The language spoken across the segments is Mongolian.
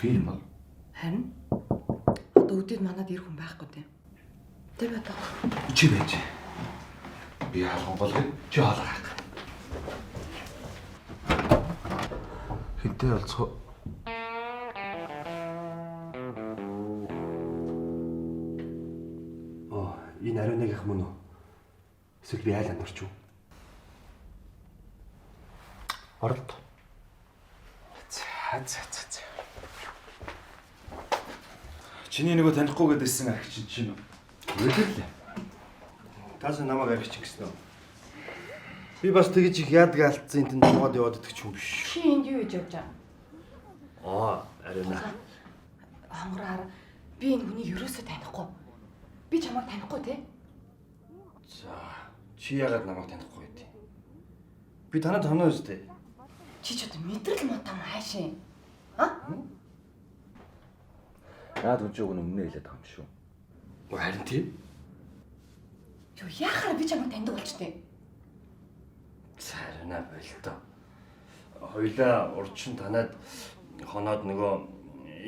Хин юм бол? Харин одоо өдөрт манад ирэх хүн байхгүй тийм. Тэ би одоо Чи байж. Би хаалган болгоё. Чи хоолоо гарга. Хинтээ олцгоо. Оо, энэ ариунагийнх мөн үү? Эсвэл би айл андуурч уу? Оролт. За за за за. Чиний нөгөө танихгүй гэдээсэн арх чинь чинь үү? Үгүй л. Таас намайг архич гэсэн үү? Би бас тэгж их яадаг алдсан энэ тэнд суугаад яваад идэх ч юм биш. чи энд юу хийж явж байгаа? Аа, ариуна. Хонгороор би энэ хүнийг ерөөсөө танихгүй. Би чамайг танихгүй те. За, чи яагаад намайг танихгүй байд? Би танад тоноо үстэй. Чи ч одоо мэдрэл мод юм хаашаа. А? Наад хүн чинь уг нь өмнө хэлээд байгаа юм шүү. Харин тийм. Юу яхаар би чамайг таньдаг болчтой. За, ариуна болтой. Хоёлаа урчин танад хоноод нөгөө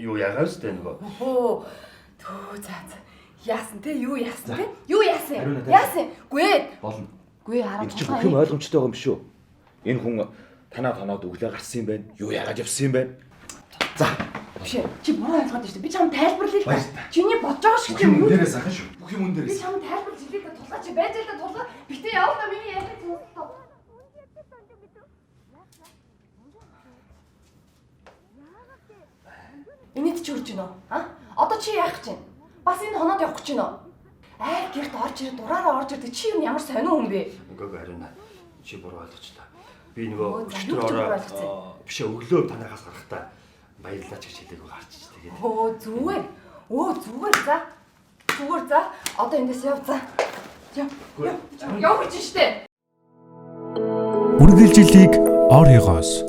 юу ягаа үстэй нөгөө. Өө. Төө за за. Яасан те? Юу яасан те? Юу яасан? Ариуна, та- Яасан? Гүй ээ. Болно. Гүй хараа. Энэ чинь бүх юм ойлгомжтой байгаа юм шүү. Энэ хүн танаа тоноод өглөө гарсан юм байна. Юу яагаад явсан юм бэ? За. Биш ээ. Чи буруу ойлгоод байна шүү дээ. Би чам тайлбарлая л та. Баярлалаа. Чиний бодож байгаа шиг Бүх юм юм юу? үн дээрээс ахын шүү. Бүх юм үн Би дээрээс. чам тайлбарлаж хэлээ л да. Тулгаа чи байж л да тулгаа. Битээ явал та миний яриаг сонслоо. Энэд чи хурж гинөө? А? Одоо чи яах гэж байна? Бас энэ хоноод явах гэж байна уу? Айл гэрт орж ирээд дураараа орж ирдэг чи юу ямар сонио хүн бэ? Үгүй үгүй ариуна. Чи буруу ойлгочлаа. Би нөгөө Өө, за, өчтөр юу ч орой буруу ойлгоцсон. биш ээ, өглөө танахаас гарахдаа баярлалаа ч гэж хэлээгүй гарчиж тэгээд. Өө зүгээр. Өө зүгээр за. Зүгээр за. Одоо эндээс яв за. Яв. Яв. Яв гэж штэ. Үргэлжлэлийг Оригоос